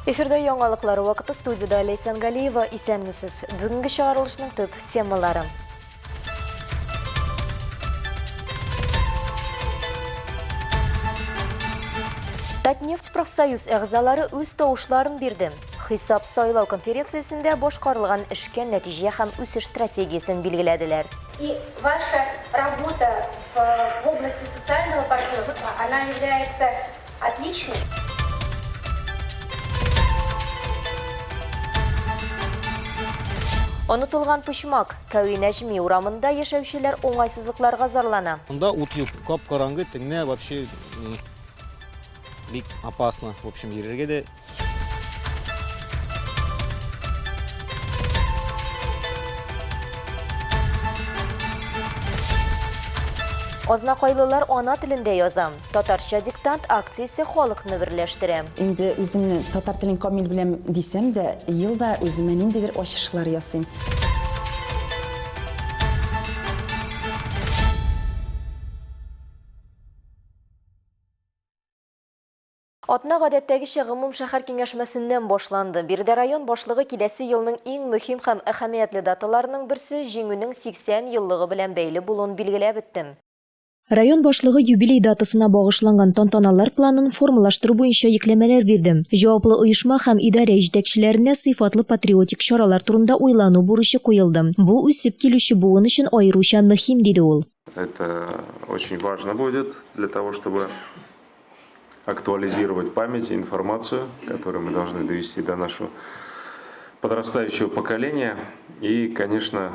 Эфирда яңалыклар вакыты студияда Ләйсән Галиева. Исәнмесез. Бүгенге чыгарылышның төп темалары. Татнефть профсоюз әгъзалары үз тавышларын бирде. Хисап сайлау конференциясендә башкарылган эшкә нәтиҗә һәм үсеш стратегиясен билгеләделәр. И ваша работа в области социального партнерства, она является отличной. Онытылган почмак, Кәви Нәҗми урамында яшәүчеләр уңайсызлыкларга зарлана. Монда ут юк, кап-караңгы, төнлә вообще бик опасно, в общем, йөрергә дә. Азнакайлылар ана телендә яза. Татарча диктант акциясе халыкны берләштерә. Инде үземне татар телен камил беләм дисәм дә, ел да үземә ниндидер ачышлар ясыйм. Атна гадәттәгечә гомумшәһәр киңәшмәсеннән башланды. Биредә район башлыгы киләсе елның иң мөһим һәм әһәмиятле даталарының берсе Җиңүнең 80 еллыгы белән бәйле булуын билгеләп үтте. Район башлыгы юбилей датасына багышланган тантаналар планын формалаштыру буенча йөкләмәләр бирде. Җаваплы оешма һәм идарә җитәкчеләренә сыйфатлы патриотик чаралар турында уйлану бурычы куелды. Бу үсеп килүче буын өчен аеруча мөһим, диде ул. Это очень важно будет для того, чтобы актуализировать память и информацию, которую мы должны довести до нашего подрастающего поколения. И, конечно,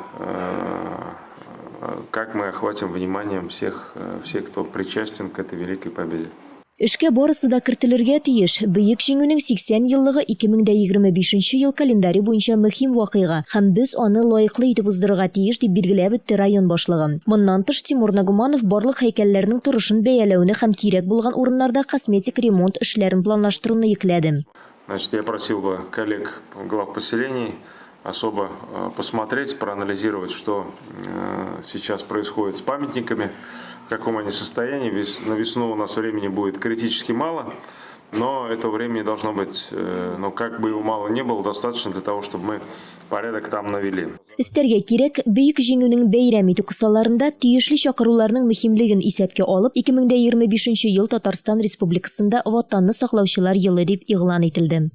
как мы охватим вниманием всех, всех, кто причастен к этой великой победе. Эшкә барысы да кертелергә тиеш. Бөек Җиңүнең 80 еллыгы 2025 нче ел календаре буенча мөһим вакыйга һәм без аны лаеклы итеп уздырырга тиеш, дип билгеләп үтте район башлыгы. Моннан тыш, Тимур Нагуманов барлык һәйкәлләрнең торышын бәяләүне һәм кирәк булган урыннарда косметик ремонт эшләрен планлаштыруны йөкләде. Значит, я просил бы коллег глав поселений особо посмотреть, проанализировать, что сейчас происходит с памятниками, в каком они состоянии. На весну у нас времени будет критически мало, но этого времени должно быть, ну, как бы его мало не было, достаточно для того, чтобы мы порядок там навели. Өстәргә кирәк, Бөек Җиңүнең бәйрәм итү кысаларында тиешле чакыруларның мөһимлеген исәпкә алып, 2025 нче ел Татарстан Республикасында Ватанны саклаучылар елы дип игълан ителде.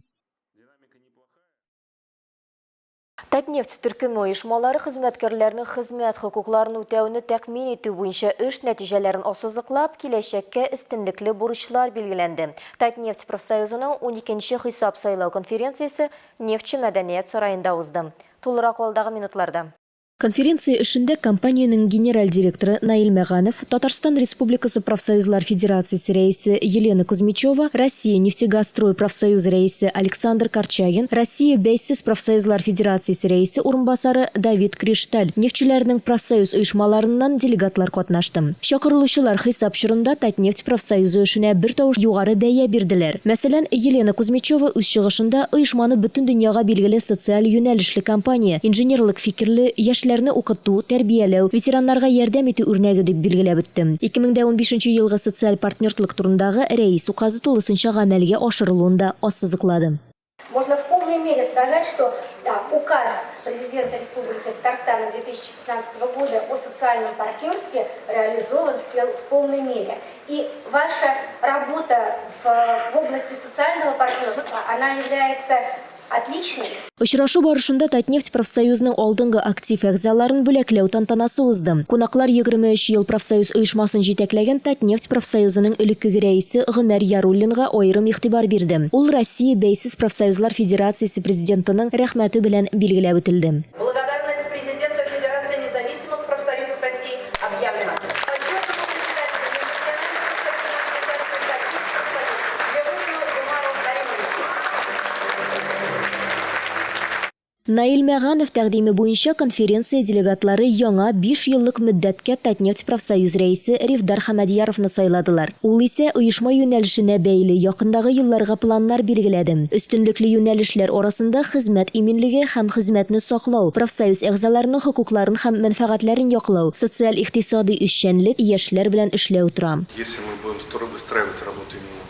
Татнефть төркеме оешмалары хезмәткәрләренең хезмәт хокукларын үтәүне тәэмин итү буенча эш нәтиҗәләрен ассызыклап, киләчәккә өстенлекле бурычлар билгеләнде. Татнефть профсоюзының уникенче хисап-сайлау конференциясе Нефтьче мәдәният сараенда узды. Тулырак алдагы минутларда. Конференция эшендә компаниянең генераль директоры Наил Мәганов, Татарстан Республикасы Профсоюзлар федерациясе рәисе Елена Кузьмичева, Россия Нефтегазстрой профсоюзы рәисе Александр Корчагин, Россия Бәйсез профсоюзлар федерациясе рәисе урынбасары Давид Кришталь, нефтьчеләрнең профсоюз оешмаларыннан делегатлар катнашты. Чакырылучылар хисап чорында Татнефть профсоюзы эшенә бертавыш югары бәя бирделәр. Мәсәлән, Елена Кузьмичева үз чыгышында оешманы бөтен дөньяга билгеле социаль юнәлешле компания, инженерлык фикерле, яшьләрне укыту, тәрбияләү, ветераннарга ярдәм итү үрнәге дип билгеләп үтте. 2015 нче елгы социаль партнертлык турындагы Рәис указы тулысынча гамәлгә ашырылуын да ассызыклады. Можно в полной мере сказать, что да, указ президента Республики Татарстана 2015 года о социальном партнерстве реализован в, в полной мере. И ваша работа в, в области социального партнерства, она является отличной. Очрашу барышында Татнефть профсоюзының алдынгы актив әгъзаларын бүләкләү тантанасы узды. Кунаклар 23 ел профсоюз оешмасын җитәкләгән Татнефть профсоюзының элеккеге рәисе Гомәр Яруллинга аерым игътибар бирде. Ул Россия Бәйсез профсоюзлар федерациясе президентының Рәхмәте белән билгеләп үтелде. Благодарность президента Федерации независимых профсоюзов России объявлена. Почетному председателю Межрегиональной профсоюзной организации Татнефть профсоюз Яруллину Гумару Каримовичу. Наил Мәганов тәкъдиме буенча конференция делегатлары яңа биш еллык мөддәткә Татнефть профсоюз рәисе Рифдар Хәмәдьяровны сайладылар. Ул исә оешма юнәлешенә бәйле якындагы елларга планнар билгеләде. Өстенлекле юнәлешләр арасында хезмәт иминлеге һәм хезмәтне саклау, профсоюз әгъзаларының хокукларын һәм мәнфәгатьләрен яклау, социаль-икътисадый эшчәнлек, яшьләр белән эшләү тора. Если мы будем выстраивать работу именно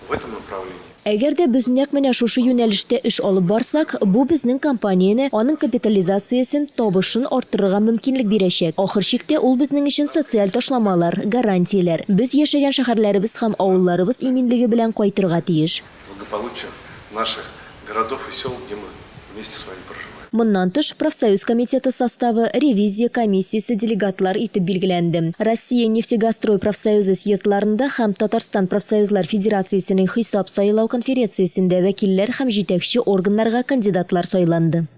в этом направлении. Әгәр дә без нәкъ менә шушы юнәлештә эш алып барсак, бу безнең компанияне, аның капитализациясен, табышын арттырырга мөмкинлек бирәчәк. Ахыр чиктә, ул безнең өчен социаль ташламалар, гарантияләр, без яшәгән шәһәрләребез һәм авылларыбыз иминлеге белән кайтырга тиеш. Благополучие наших городов и сел, где мы вместе с вами проживаем. Моннан тыш, профсоюз комитеты составы, ревизия комиссиясе делегатлар итеп билгеләнде. Россия Нефтегазстрой профсоюзы съездларында һәм Татарстан профсоюзлар федерациясенең хисап-сайлау конферециясендә вәкилләр һәм җитәкче органнарга кандидатлар сайланды.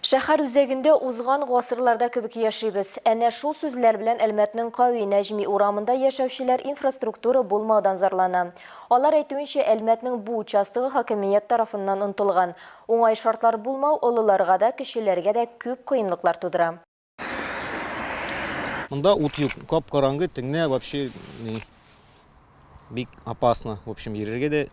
Шәһәр үзәгендә узган гасырларда кебек яшибез. Әнә шул сүзләр белән Әлмәтнең Кави Нәҗми урамында яшәүчеләр инфраструктура булмаудан зарлана. Алар әйтүенчә, Әлмәтнең бу участогы хакимият тарафыннан онытылган. Уңай шартлар булмау олыларга да, кечеләргә дә күп кыенлыклар тудыра. Монда ут юк, кап-караңгы, төнлә вообще бик опасно, в общем, йөрергә дә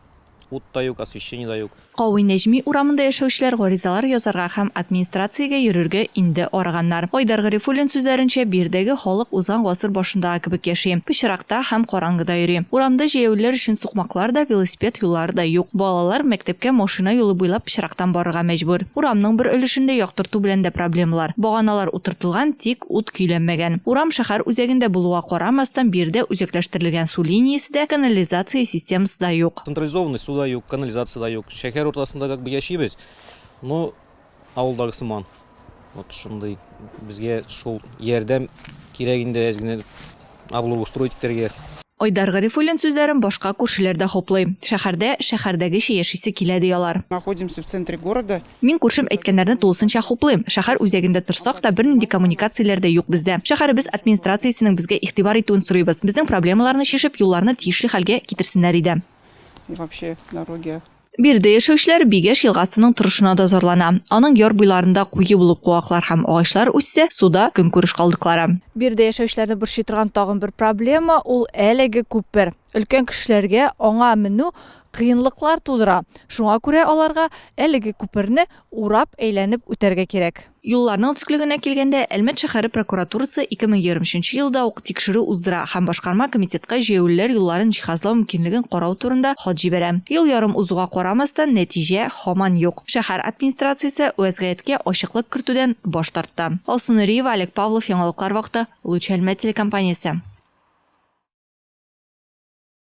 ут та юк, освещение да юк. Кави Нәҗми урамында яшәүчеләр гаризалар язарга һәм администрациягә йөрергә инде арыганнар. Айдар Гарифуллин сүзләренчә, биредәге халык узган гасыр башындагы кебек яши, пычракта һәм караңгыда йөри. Урамда җәяүлеләр өчен сукмаклар да, велосипед юллары да юк. Балалар мәктәпкә машина юлы буйлап пычрактан барырга мәҗбүр. Урамның бер өлешендә яктырту белән дә проблемалар. Баганалар утыртылган, тик ут көйләнмәгән. Урам шәһәр үзәгендә булуга карамастан, биредә үзәкләштерелгән су линиясе дә, канализация системасы да юк. Централизованный су да юк, канализация да юк. Шәһәр уртасында как бы яшибез, но авылдагы сыман. Вот шундый безгә шул ярдәм кирәк инде әз генә облагоустроить итәргә. Айдар Гарифуллин сүзләрен башка күршеләр дә хуплый. Шәһәрдә шәһәрдәгечә яшисе килә, ди алар. Находимся в центре города. Мин күршем әйткәннәрне тулысынча хуплыйм. Шәһәр үзәгендә торсак та, бернинди коммуникацияләр дә юк бездә. Шәһәребез администрациясенең безгә игътибар итүен сорыйбыз. Безнең проблемаларны чишеп, юлларны тиешле хәлгә китерсеннәр иде. И вообще дороги. Биредә яшәүчеләр Бигәш елгасының торышына да зарлана. Аның яр буйларында куе булып куаклар һәм агачлар үссә, суда, көнкүреш калдыклары. Биредә яшәүчеләрне борчый торган тагын бер проблема, ул әлеге күпер. Өлкән кешеләргә аңа менү кыенлыклар тудыра. Шуңа күрә аларга әлеге күперне урап әйләнеп үтәргә кирәк. Юлларның төзеклегенә килгәндә, Әлмәт шәһәре прокуратурасы 2023 елда ук тикшерү уздыра һәм башкарма комитетка җәяүлеләр юлларын җиһазлау мөмкинлеген карау турында хат җибәрә. Ел ярым узуга карамастан, нәтиҗә һаман юк. Шәһәр администрациясе вәзгыятькә ачыклык кертүдән баш тартты. Алсу Нуриева, Олег Павлов, Яңалыклар вакыты, Луч Әлмәт телекомпаниясе.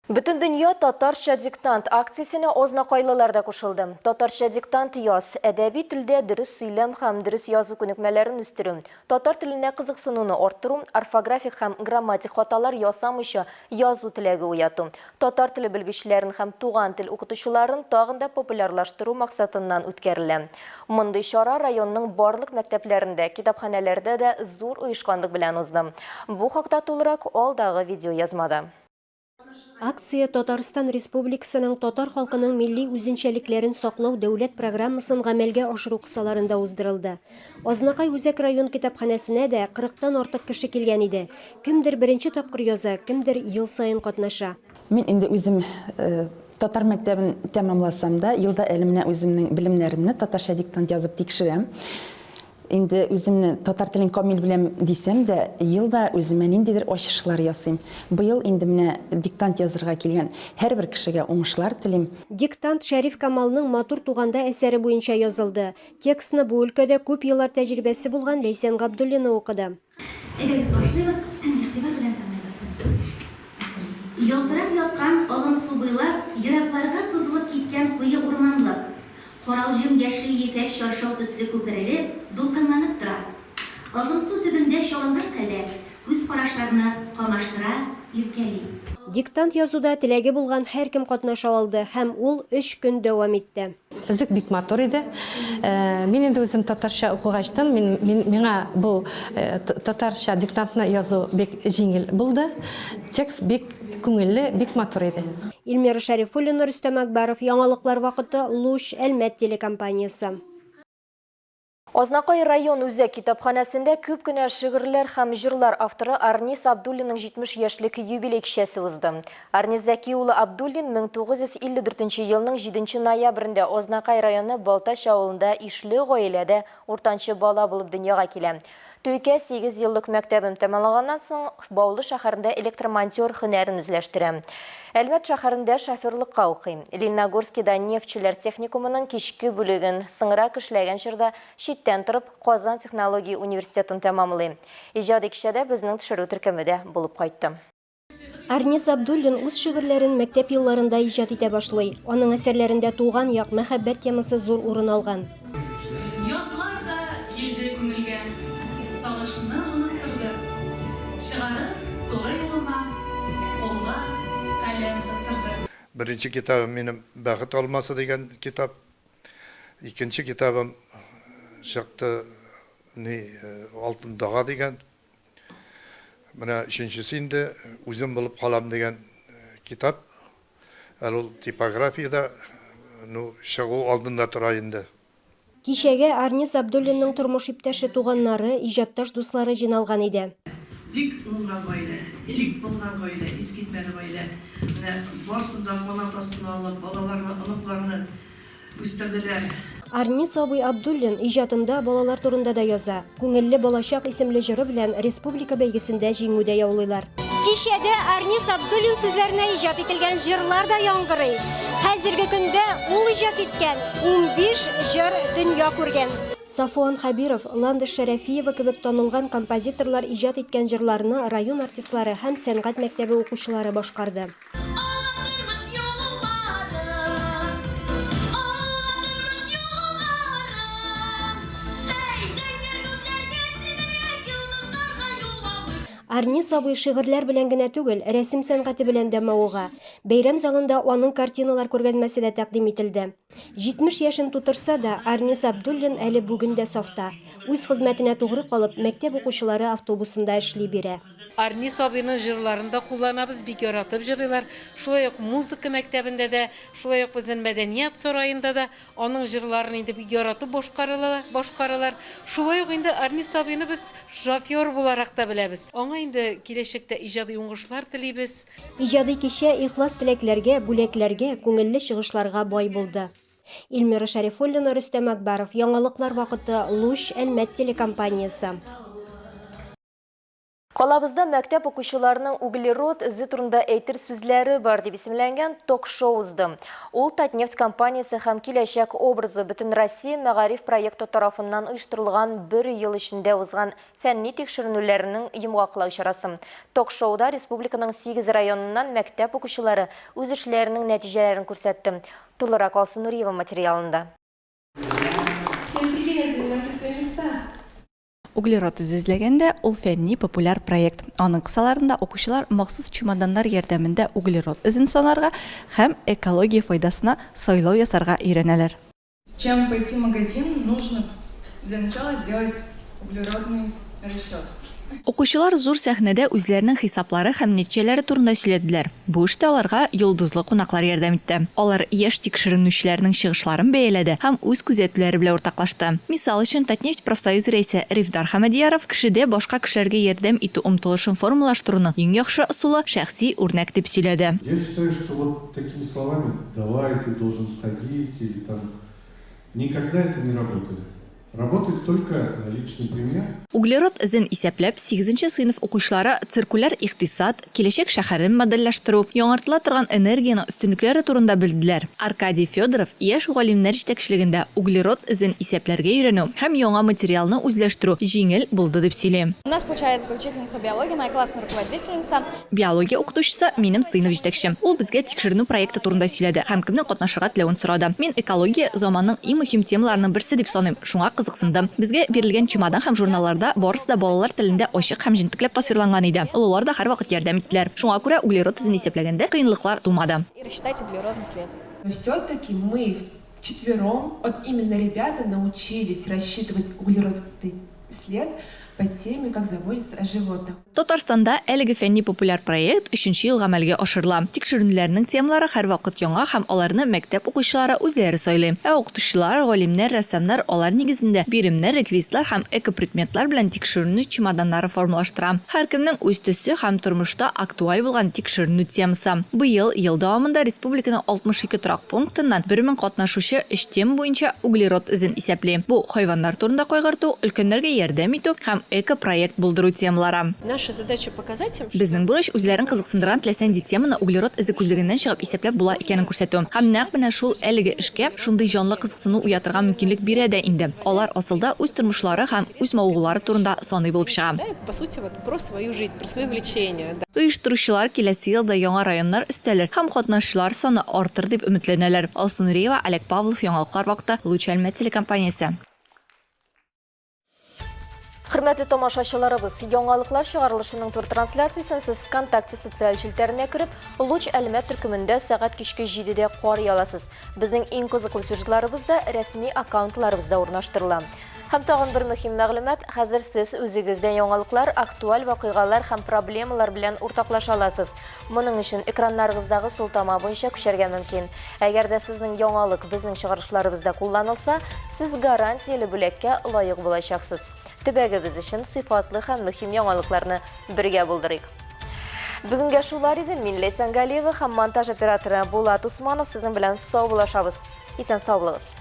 Бөтендөнья Татарча диктант акциясенә азнакайлылар да кушылды. Татарча диктант яз, әдәби телдә дөрес сөйләм һәм дөрес язу күнекмәләрен үстерү, татар теленә кызыксынуны арттыру, орфографик һәм грамматик хаталар ясамыйча язу теләге уяту, татар теле белгечләрен һәм туган тел укытучыларын тагын да популярлаштыру максатыннан үткәрелә. Мондый чара районның барлык мәктәпләрендә, китапханәләрдә дә зур оешканлык белән узды. Бу хакта тулырак алдагы видеоязмада. Акция Татарстан Республикасының татар халкының милли үзенчәлекләрен саклау дәүләт программасын гамәлгә ашыру кысаларында уздырылды. Азнакай үзәк район китапханәсенә дә кырыктан артык кеше килгән иде. Кемдер беренче тапкыр яза, кемдер ел саен катнаша. Мин инде үзем татар мәктәбен тәмамласам да, елда әле менә үземнең белемнәремне татарча диктант язып тикшерәм. Инде үземне татар телен камил беләм дисәм дә, ел да үземә ниндидер ачышлар ясыйм. Быел инде менә диктант язырга килгән һәрбер кешегә уңышлар телим. Диктант Шәриф Камалның Матур туганда әсәре буенча язылды. Текстны бу өлкәдә күп еллар тәҗрибәсе булган Ләйсән Габдуллина укыды. Әйдәгез, башлыйбыз, игътибар белән тыңлыйбыз. Ялтырап яткан агымсу буйлап еракларга сузылып киткән куе урманлык, Каралҗым яшел ефәк чаршау төсле күперелеп, дулкынланып тора. Агымсу төбендә чагылган хәлдә күз карашларны камаштыра, иркәли. Диктант язуда теләге булган һәркем катнаша алды һәм ул өч көн дәвам итте. Өзек бик матур иде. Мин инде үзем татарча укыгачтын, мин, мин, миңа бу татарча диктантны язу бик җиңел булды. Текст бик күңелле, бик матур иде. Эльмира Шәрифуллина, Рөстәм Әкбәров, Яңалыклар вакыты, Луч, Әлмәт телекомпаниясе. Азнакай район үзәк китапханәсендә күп кенә шигырьләр һәм җырлар авторы Арнис Абдуллинның 70 яшьлек юбилей кичәсе узды. Арнис Зәки улы Абдуллин 1954 елның 7 ноябрендә Азнакай районы Балтач авылында ишле гаиләдә уртанчы бала булып дөньяга килә. Туйкә сигезьеллык мәктәбен тәмамлаганнан соң, Баулы шәһәрендә электромонтер һөнәрен үзләштерә. Әлмәт шәһәрендә шоферлыкка укый. Лениногорскида нефтьчеләр техникумының кичке бүлеген, соңрак эшләгән чорда читтән торып, Казан технология университетын тәмамлый. Иҗади кичәдә безнең төшерү төркеме дә булып кайтты. Арнис Абдуллин үз шигырьләрен мәктәп елларында иҗат итә башлый. Аның әсәрләрендә туган як, мәхәббәт темасы зур урын алган. Язлар да килде күңелгә, Сагышны оныттырды. Чыгарып туры юлыма, Кулга каләм тоттырды. Беренче китабым минем Бәхет алмасы дигән китап. Икенче китабым чыкты, ни, Алтын дага дигән. Менә өченчесе инде Үзем булып калам дигән китап. Әле ул типографиядә, ну, чыгу алдында тора инде. Кичәгә Арнис Абдуллинның тормыш иптәше, туганнары, иҗатташ дуслары җыйналган иде. Бик уңган гаилә, бик булган гаилә, искитмәле гаилә. Менә барысын да канат астына алып, балаларны, оныкларны Үстерделәр. Арнис абый Абдуллин иҗатында балалар турында да яза. Күңелле балачак исемле җыры белән республика бәйгесендә җиңү дә яулыйлар. Кичәдә Арнис Абдуллин сүзләренә иҗат ителгән җырлар да яңгырый. Хәзерге көндә ул иҗат иткән 15 җыр дөнья күргән. Сафуан Хәбиров, Ландыш Шәрәфиева кебек танылган композиторлар иҗат иткән җырларны район артистлары һәм сәнгать мәктәбе укучылары башкарды. Арнис абый шигырьләр белән генә түгел, рәсем сәнгате белән дә мавыга. Бәйрәм залында аның картиналар күргәзмәсе дә тәкъдим ителде. 70 яшен тутырса да, Арнис Абдуллин әле бүген дә сафта. Үз хезмәтенә тугры калып, мәктәп укучылары автобусында эшли бирә. Арнис абыйның җырларын да кулланабыз, бик яратып җырлыйлар. Шулай ук музыка мәктәбендә дә, шулай ук безнең мәдәният сараенда да аның җырларын инде бик яратып башкаралар. Шулай ук инде Арнис абыйны без шофер буларак та беләбез. Аңа инде киләчәктә иҗади уңышлар телибез. Иҗади кичә ихлас теләкләргә, бүләкләргә, күңелле чыгышларга бай булды. Эльмира Шәрифуллина, Рөстәм Акбаров, Яңалыклар вакыты, Луч, Әлмәт телекомпаниясе. Калабызда мәктәп укучыларының углерод эзе турында әйтер сүзләре бар дип исемләнгән ток-шоу узды. Ул Татнефть компаниясе һәм Киләчәк образы Бөтенроссия мәгариф проекты тарафыннан оештырылган бер ел эчендә узган фәнни тикшеренүләренең йомгаклау чарасы. Ток-шоуда республиканың сигез районыннан мәктәп укучылары үз эшләренең нәтиҗәләрен күрсәтте. Тулырак Алсу Нуриева материалында. Всем привет, занимайте свои места! Углерод эзе эзләгәндә, ул фәнни популяр проект. Аның кысаларында укучылар махсус чемоданнар ярдәмендә углерод эзен санарга һәм экология файдасына сайлау ясарга өйрәнәләр. Чем пойти в магазин, нужно для начала сделать углеродный расчет. Укучылар зур сәхнәдә үзләренең хисаплары һәм нәтиҗәләре турында сөйләделәр. Бу эштә аларга йолдызлы кунаклар ярдәм итте. Алар яшь тикшеренүчеләрнең чыгышларын бәяләде һәм үз күзәтүләре белән уртаклашты. Мисал өчен, Татнефть профсоюзы рәисе Рифдар Хәмәдияров кешедә башка кешеләргә ярдәм итү омтылышын формалаштыруның иң яхшы ысулы, шәхси үрнәк дип сөйләде. Я считаю, что вот такими словами давай, ты должен сходить или там никогда это не работает. Работает только личный пример. Углерод эзен исәпләп, сигезенче сыйныф укучылары циркуляр икътисад, киләчәк шәһәрен модельләштерү, яңартыла торган энергиянең өстенлекләре турында белделәр. Аркадий Федоров яшь галимнәр җитәкчелегендә углерод эзен исәпләргә өйрәнү һәм яңа материалны үзләштерү җиңел булды дип сөйли. У нас получается учительница биологии, моя классная руководительница. Биология укытучысы, минем сыйныф җитәкчем. Ул безгә тикшеренү проекты турында сөйләде һәм кемнең катнашырга теләвен сорады. Мин экология, заманның иң мөһим темаларының берсе дип саныйм, шуңа кызыксындым. Безгә бирелгән чемодан һәм журналларда барысы да балалар телендә ачык һәм җентекләп тасвирланган иде. Олылар да һәрвакыт ярдәм иттеләр. Шуңа күрә углерод эзен исәпләгәндә кыенлыклар тумады. И рассчитать углеродный след. Но все-таки мы вчетвером, вот именно ребята научились рассчитывать углеродный след по теме Как заботиться о животных. Татарстанда әлеге фәнни-популяр проект өченче ел гамәлгә ашырыла. Тикшеренүләрнең темалары һәрвакыт яңа һәм аларны мәктәп укучылары үзләре сайлый. Ә укытучылар, галимнәр, рәссамнар алар нигезендә биремнәр, реквизитлар һәм экопредметлар белән тикшеренү чемоданнары формалаштыра. Һәркемнең үз төсе һәм тормышта актуаль булган тикшеренү темасы. Быел ел дәвамында республиканың 62 торак пунктыннан 1000 катнашучы өч тема буенча углерод эзен исәпли. Бу, хайваннар турында кайгырту, өлкәннәргә ярдәм итү һәм һәм экопроект булдыру темалары. Наша задача показать им, что. Безнең бурыч, үзләрен кызыксындырган теләсә нинди теманы углерод эзе күзлегеннән чыгып исәпләп була икәнен күрсәтү. Һәм нәкъ менә шул әлеге эшкә шундый җанлы кызыксыну уятырга мөмкинлек бирә дә инде. Алар асылда үз тормышлары һәм үз мавыгулары турында саный булып чыга. По сути, вот про свою жизнь, про свои увлечения, да. Оештыручылар киләсе елда яңа районнар өстәлер һәм катнашчылар саны артыр дип өметләнәләр. Алсу Нуриева, Олег Павлов, Яңалыклар вакыты, Луч Әлмәт телекомпаниясе. Хөрмәтле тамашачыларыбыз, яңалыклар чыгарылышының тур трансляциясен сез ВКонтакте социаль челтәренә кереп, Луч Әлмәт төркемендә сәгать кичке 7-дә карый аласыз. Безнең иң кызыклы сюжетларыбыз да рәсми аккаунтларыбызда урнаштырыла. Һәм тагын бер мөһим мәгълүмат, хәзер сез үзегез дә яңалыклар, актуаль вакыйгалар һәм проблемалар белән уртаклаша аласыз. Моның өчен экраннарыгыздагы сылтама буенча күчәргә мөмкин. Әгәр дә сезнең яңалык безнең чыгарышларыбызда кулланылса, сез гарантияле бүләккә лаек булачаксыз. Төбәгебез өчен сыйфатлы һәм мөһим яңалыкларны бергә булдырыйк. Бүгенгә шулар иде. Мин Ләйсән Галиева һәм монтаж операторы Булат Усманов сезнең белән саубуллашабыз. Исән сау булыгыз.